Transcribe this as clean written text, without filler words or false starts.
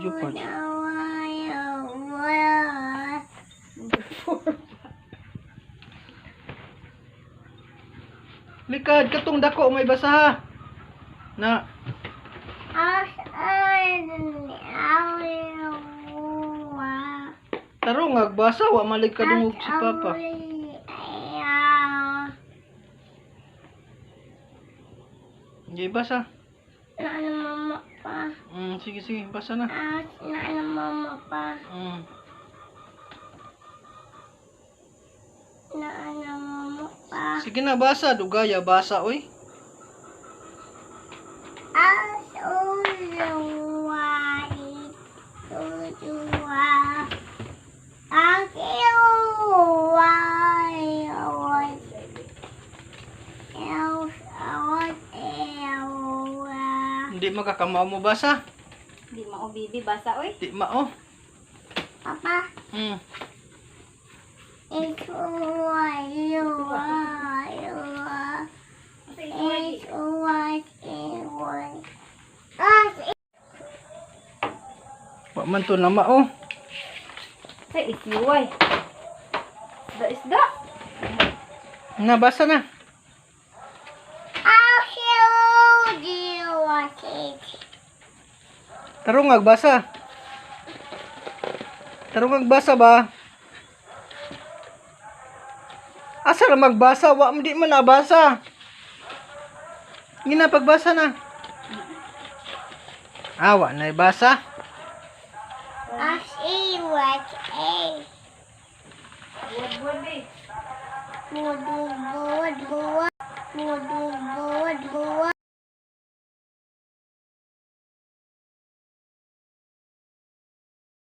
Video part. Number 4. Likad katong dako may basa ha. Na. Tarong agbasa wa malig kadungog si Papa. Hindi basa. Ano mama pa? Sige sige, basa na. Ano mama pa? Ano mama pa? Sige na basa, dugaya basa oy. Hindi makakamao mo basa. Di mao, bibi, basa oy. Di mao. Papa, H Y U Y U H Y A Y S. Wa man to na mao. Say isiway. Isda isda. Na basa na. I'll show you what it. Tarong agbasa. Tarong agbasa ba? Asa ra magbasa? Wa di man nabasa. Ngina pagbasa na. Ah, wa na basa. I see what A. Buwad buwad eh. Buwad, buwad, buwad. Buwad, buwad, buwad.